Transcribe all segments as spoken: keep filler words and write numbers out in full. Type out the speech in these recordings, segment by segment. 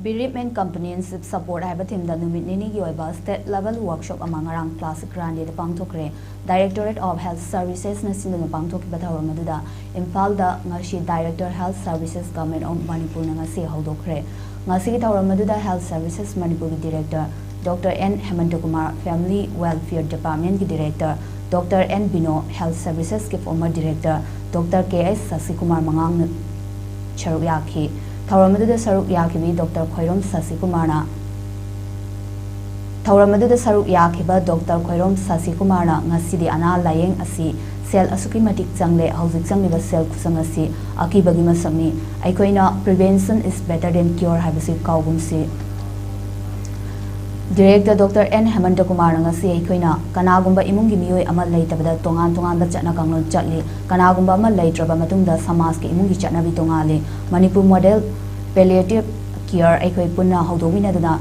Bereavement Companionship Support ꯍꯥꯏꯕ ꯊꯤꯝꯗ ꯅꯨꯃꯤꯠ ꯅꯤꯅꯤꯒꯤ ꯑꯣꯏꯕ ꯁ꯭ꯇꯦꯠ ꯂꯦꯚꯦꯜ ꯋꯥꯔꯛꯁꯣꯞ ꯑꯃ ꯉꯔꯥꯡ ꯀ꯭ꯂꯥꯁꯤꯛ ꯒ꯭ꯔꯥꯟꯗꯤꯗ ꯄꯥꯡꯊꯣꯛꯈ꯭ꯔꯦ꯫ ꯗꯥꯏꯔꯦꯛꯇꯣꯔꯦꯠ ꯑꯣꯐ ꯍꯦꯜꯊ ꯁꯔꯚꯤꯁꯦꯁꯅ ꯁꯤꯟꯗꯨꯅ ꯄꯥꯡꯊꯣꯛꯈꯤꯕ ꯊꯧꯔꯝ ꯑꯗꯨꯗ ꯏꯝꯐꯥꯜꯗ ꯉꯁꯤ director health services government of ꯃꯅꯤꯄꯨꯔꯅ ꯉꯁꯤ ꯍꯧꯗꯣꯛꯈ꯭ꯔꯦ꯫ ꯉꯁꯤꯒꯤ ꯊꯧꯔꯝ ꯑꯗꯨꯗ ꯍꯦꯜꯊ ꯁꯔꯚꯤꯁꯦꯁ ꯃꯅꯤꯄꯨꯔꯒꯤ director doctor N Hemantakumar, family welfare ꯗꯤꯄꯥꯔꯠꯃꯦꯟꯠꯀꯤ director doctor N Bino, health ꯁꯔꯚꯤꯁꯦꯁꯀꯤ former director doctor K H Sashikumar ꯃꯉꯥꯡꯅ ꯁꯔꯨꯛ ꯌꯥꯈꯤ꯫ ꯊꯧꯔꯝ ꯑꯗꯨꯗ ꯁꯔꯨꯛ ꯌꯥꯈꯤꯕꯤ ꯗꯣꯛꯇꯔ ꯈꯣꯏꯔꯣꯝ ꯁꯁꯤꯀꯨꯃꯥꯔꯅ ꯊꯧꯔꯝ ꯑꯗꯨꯗ ꯁꯔꯨꯛ ꯌꯥꯈꯤꯕ ꯗꯣꯛꯇꯔ ꯈꯣꯏꯔꯣꯝ ꯁꯁꯤꯀꯨꯃꯥꯔꯅ ꯉꯁꯤꯗꯤ ꯑꯅꯥ ꯂꯥꯌꯦꯡ ꯑꯁꯤ ꯁꯦꯜ ꯑꯁꯨꯛꯀꯤ ꯃꯇꯤꯛ ꯆꯪꯂꯦ, ꯍꯧꯖꯤꯛ ꯆꯪꯂꯤꯕ ꯁꯦꯜ ꯈꯨꯆꯪ ꯑꯁꯤ ꯑꯀꯤꯕꯒꯤ ꯃꯁꯛꯅꯤ꯫ ꯑꯩꯈꯣꯏꯅ "Prevention is better than cure" ꯍꯥꯏꯕꯁꯤ ꯀꯥꯎꯒꯨꯝꯁꯤ꯫ ꯗꯤꯔꯦꯛꯇꯔ ꯗꯣꯛꯇꯔ ꯑꯦꯟ ꯍꯦꯃꯟꯇꯀꯨꯃꯥꯔꯅ ꯉꯁꯤ ꯑꯩꯈꯣꯏꯅ ꯀꯅꯥꯒꯨꯝꯕ ꯏꯃꯨꯡꯒꯤ ꯃꯤꯑꯣꯏ ꯑꯃ ꯂꯩꯇꯕꯗ ꯇꯣꯉꯥꯟ ꯇꯣꯉꯥꯟꯕ ꯆꯠꯅ ꯀꯥꯡꯂꯣꯟ ꯆꯠꯂꯤ꯫ ꯀꯅꯥꯒꯨꯝꯕ ꯑꯃ ꯂꯩꯇ꯭ꯔꯕ ꯃꯇꯨꯡꯗ ꯁꯃꯥꯖꯀꯤ ꯏꯃꯨꯡꯒꯤ ꯆꯠꯅꯕꯤ ꯇꯣꯉꯥꯜꯂꯤ꯫ ꯃꯅꯤꯄꯨꯔ ꯃꯣꯗꯦꯜ ꯄꯦꯂꯤꯌꯦꯇꯤꯚ ꯀꯤꯌꯔ ꯑꯩꯈꯣꯏ ꯄꯨꯟꯅ ꯍꯧꯗꯣꯛꯃꯤꯟꯅꯗꯨꯅ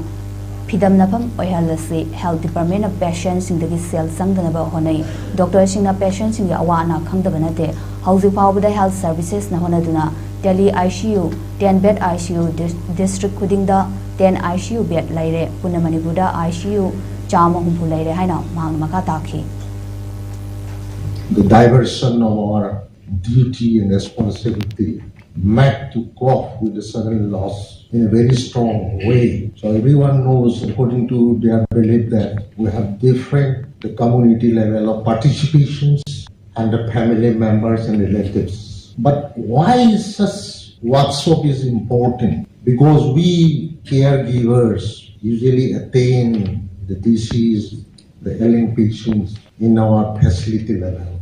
ꯐꯤꯗꯝꯅꯐꯝ ꯑꯣꯏꯍꯜꯂꯁꯤ꯫ ꯍꯦꯜꯊ ꯗꯤꯄꯥꯔꯠꯃꯦꯟꯠꯅ ꯄꯦꯁꯦꯟꯠꯁꯤꯡꯗꯒꯤ ꯁꯦꯜ ꯆꯪꯗꯅꯕ ꯍꯣꯠꯅꯩ꯫ ꯗꯣꯛꯇꯔꯁꯤꯡꯅ ꯄꯦꯁꯦꯟꯠꯁꯤꯡꯒꯤ ꯑꯋꯥ ꯑꯅꯥ ꯈꯪꯗꯕ ꯅꯠꯇꯦ꯫ ꯍꯧꯖꯤꯛ ꯐꯥꯎꯕꯗ ꯍꯦꯜꯊ ꯁꯔꯚꯤꯁꯦꯁꯅ ꯍꯣꯠꯅꯗꯨꯅ ꯇꯦꯂꯤ ꯑꯥꯏ C U, ten bed I C U, ꯗꯤꯁ-, ꯗꯤꯁꯇ꯭ꯔꯤꯛ ꯈꯨꯗꯤꯡꯗ ten I C U bed ꯂꯩꯔꯦ꯫ ꯄꯨꯟꯅ ꯃꯅꯤꯄꯨꯔꯗ ꯑꯥꯏ ꯁꯤ ꯌꯨ ꯆꯥꯝꯃ ꯍꯨꯝꯐꯨ ꯂꯩꯔꯦ ꯍꯥꯏꯅ ꯃꯍꯥꯛꯅ ꯃꯈꯥ ꯇꯥꯈꯤ꯫ The diversion of our duty and responsibility met to cope with the sudden loss in a very strong way. So everyone knows, according to their belief, that we have different the community level of participations and the family members and relatives. But why is such workshop is important? Because we caregivers usually attain the disease, the ailing patients in our facility level.